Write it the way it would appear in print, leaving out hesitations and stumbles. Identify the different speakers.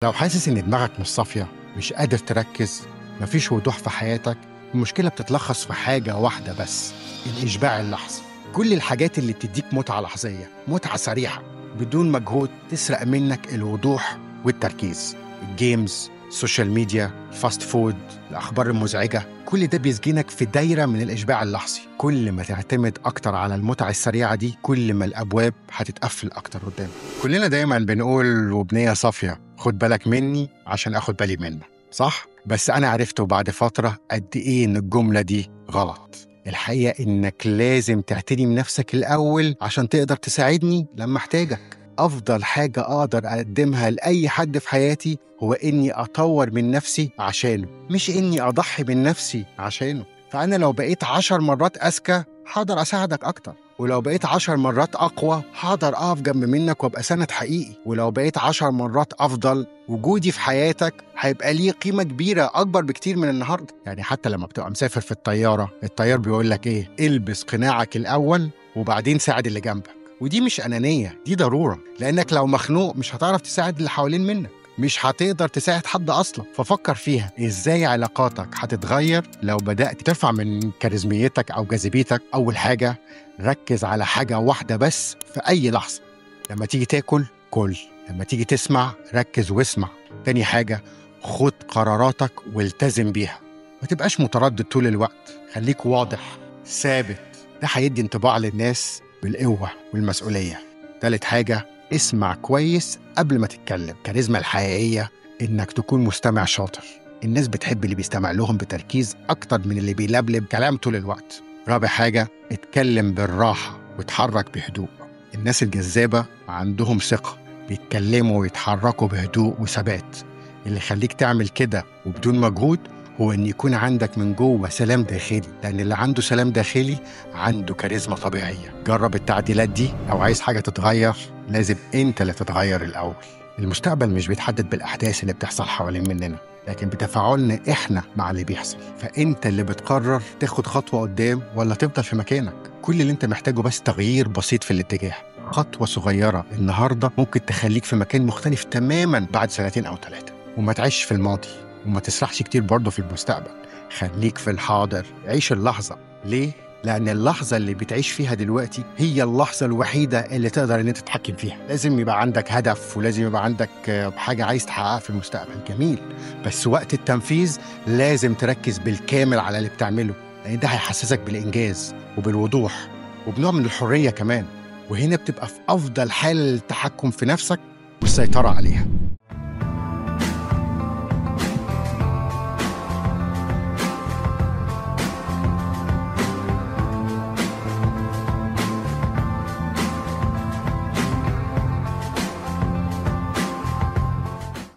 Speaker 1: لو حاسس إن دماغك مش صافية، مش قادر تركز، مفيش وضوح في حياتك، المشكلة بتتلخص في حاجة واحدة بس: الإشباع اللحظي. كل الحاجات اللي بتديك متعة لحظية، متعة سريعة بدون مجهود، تسرق منك الوضوح والتركيز. ال games، ال social media، fast food، الأخبار المزعجة، كل ده بيسجنك في دايرة من الإشباع اللحظي. كل ما تعتمد أكتر على المتعة السريعة دي، كل ما الأبواب هتتقفل أكتر قدامك. كلنا دايما بنقول وبنية صافية: خد بالك مني عشان أخد بالي منك، صح؟ بس أنا عرفته بعد فترة قد إيه إن الجملة دي غلط. الحقيقة إنك لازم تعتني بنفسك الأول عشان تقدر تساعدني لما أحتاجك. أفضل حاجة أقدر أقدمها لأي حد في حياتي هو إني أطور من نفسي عشانه، مش إني أضحي من نفسي عشانه. فأنا لو بقيت 10 مرات أذكى هقدر أساعدك أكتر، ولو بقيت 10 مرات أقوى هقدر أقف جنب منك وأبقى سند حقيقي، ولو بقيت 10 مرات أفضل وجودي في حياتك هيبقى ليه قيمة كبيرة أكبر بكتير من النهاردة. يعني حتى لما بتبقى مسافر في الطيارة، الطيار بيقول لك إيه؟ البس قناعك الأول وبعدين ساعد اللي جنبك. ودي مش أنانية، دي ضرورة، لأنك لو مخنوق مش هتعرف تساعد اللي حوالين منك، مش هتقدر تساعد حد أصلا. ففكر فيها، إزاي علاقاتك هتتغير لو بدأت ترفع من كاريزميتك أو جاذبيتك. أول حاجة، ركز على حاجة واحدة بس في أي لحظة. لما تيجي تاكل كل، لما تيجي تسمع ركز واسمع. تاني حاجة، خد قراراتك والتزم بيها، ما تبقاش متردد طول الوقت، خليك واضح ثابت، ده هيدي انطباع للناس بالقوة والمسؤولية. تالت حاجة، اسمع كويس قبل ما تتكلم. الكاريزما الحقيقية إنك تكون مستمع شاطر. الناس بتحب اللي بيستمع لهم بتركيز أكتر من اللي بيلبلب كلام طول الوقت. رابع حاجة، اتكلم بالراحة واتحرك بهدوء. الناس الجذابة عندهم ثقة، بيتكلموا ويتحركوا بهدوء وثبات. اللي يخليك تعمل كده وبدون مجهود هو إن يكون عندك من جوه سلام داخلي، لأن اللي عنده سلام داخلي عنده كاريزما طبيعية. جرب التعديلات دي. لو عايز حاجة تتغير لازم أنت اللي تتغير الأول. المستقبل مش بيتحدد بالأحداث اللي بتحصل حوالين مننا، لكن بتفاعلنا إحنا مع اللي بيحصل. فأنت اللي بتقرر تاخد خطوة قدام ولا تفضل في مكانك. كل اللي أنت محتاجه بس تغيير بسيط في الاتجاه، خطوة صغيرة النهاردة ممكن تخليك في مكان مختلف تماماً بعد 2 أو 3. وما تعيش في الماضي، وما تسرحش كتير برضه في المستقبل، خليك في الحاضر، عيش اللحظة. ليه؟ لأن اللحظة اللي بتعيش فيها دلوقتي هي اللحظة الوحيدة اللي تقدر إن أنت تتحكم فيها. لازم يبقى عندك هدف، ولازم يبقى عندك حاجة عايز تحققها في المستقبل، جميل، بس وقت التنفيذ لازم تركز بالكامل على اللي بتعمله، لأن ده هيحسسك بالإنجاز وبالوضوح وبنوع من الحرية كمان. وهنا بتبقى في أفضل حالة للتحكم في نفسك والسيطرة عليها.